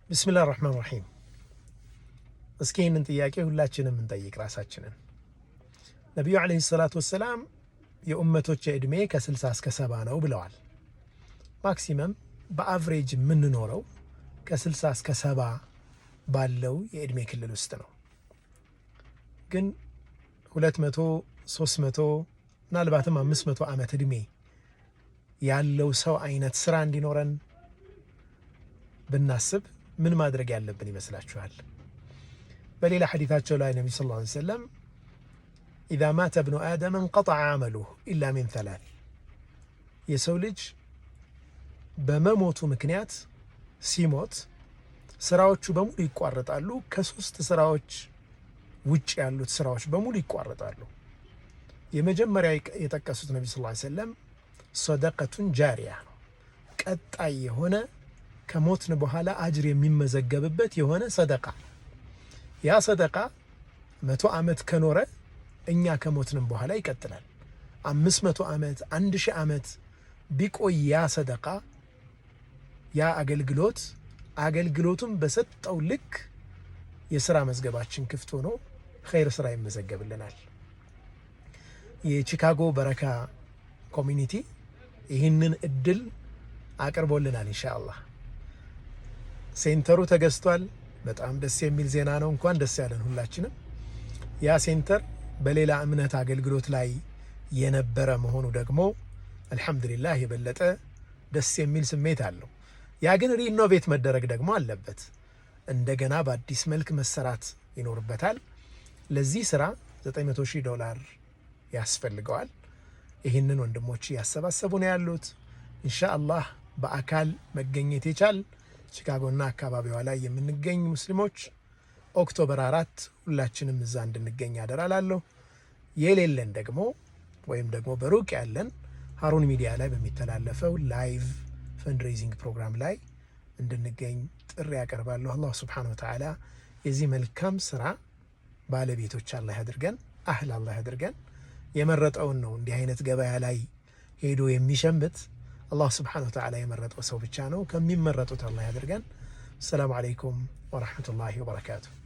بسم الله الرحمن الرحيم። እስኪ ይህንን ጥያቄ ሁላችንም እንጠይቅ ራሳችንን። ነቢዩ عليه الصلاة والسلام የኡመቶች ዕድሜ ከ60 እስከ 70 ነው ብለዋል። Maximum በ average የምንኖረው ከ60 እስከ 70 ባለው የዕድሜ ክልል ውስጥ ነው። ግን 200፣ 300፣ ምናልባትም 500 ዓመት ዕድሜ ያለው ሰው አይነት ስራ እንዲኖረን ብናስብ ምን ማድረግ ያለብን ይመስላችኋል? በሌላ ሐዲታቸው ላይ ነቢ صلى الله عليه وسلم إذا مات ابن آدم انقطع عمله إلا من ثلاث፣ የሰው ልጅ በመሞቱ ምክንያት ሲሞት ስራዎቹ በሙሉ ይቋረጣሉ። ከሶስት ስራዎች ውጭ ያሉት ስራዎች በሙሉ ይቋረጣሉ። የመጀመሪያ የጠቀሱት ነቢ صلى الله عليه وسلم صدقة جارية ነው። ቀጣይ የሆነ ከሞትን በኋላ አጅር የሚመዘገብበት የሆነ ሰደቃ። ያ ሰደቃ 100 ዓመት ከኖረ እኛ ከሞትንም በኋላ ይቀጥላል። 500 ዓመት፣ 1000 ዓመት ቢቆይ ያ ሰደቃ፣ ያ አገልግሎት፣ አገልግሎቱን በሰጠው ልክ የስራ መዝገባችን ክፍት ሆኖ ኸይር ስራ ይመዘገብልናል። የቺካጎ በረካ community ይህንን እድል አቅርቦልናል። ኢንሻአላህ center ኡ ተገዝቷል። በጣም ደስ የሚል ዜና ነው። እንኳን ደስ ያለን ሁላችንም። ያ center በሌላ እምነት አገልግሎት ላይ የነበረ መሆኑ ደግሞ አልሐምዱሊላህ የበለጠ ደስ የሚል ስሜት አለው። ያ ግን renovate መደረግ ደግሞ አለበት። እንደገና በአዲስ መልክ መሰራት ይኖርበታል። ለዚህ ስራ 900 ሺህ ዶላር ያስፈልገዋል። ይህንን ወንድሞች እያሰባሰቡ ነው ያሉት። ኢንሻአላህ በአካል መገኘት የቻል ቺካጎና አካባቢዋ ላይ የምንገኝ ሙስሊሞች October 4 ሁላችንም እዛ እንድንገኝ አደራ እላለሁ። የሌለን ደግሞ ወይም ደግሞ በሩቅ ያለን ሀሩን ሚዲያ ላይ በሚተላለፈው live fundraising ፕሮግራም ላይ እንድንገኝ ጥሪ ያቀርባለሁ። አላህ سبحانه وتعالى የዚህ መልካም ስራ ባለቤቶች አላህ ያድርገን፣ አህል አላህ ያድርገን። የመረጠውን ነው እንዲህ አይነት ገበያ ላይ ሄዶ የሚሸምት፣ አላህ سبحانه وتعالى የመረጠው ሰው ብቻ ነው። ከሚመረጡት አላህ ያድርገን። السلام عليكم ورحمة الله وبركاته።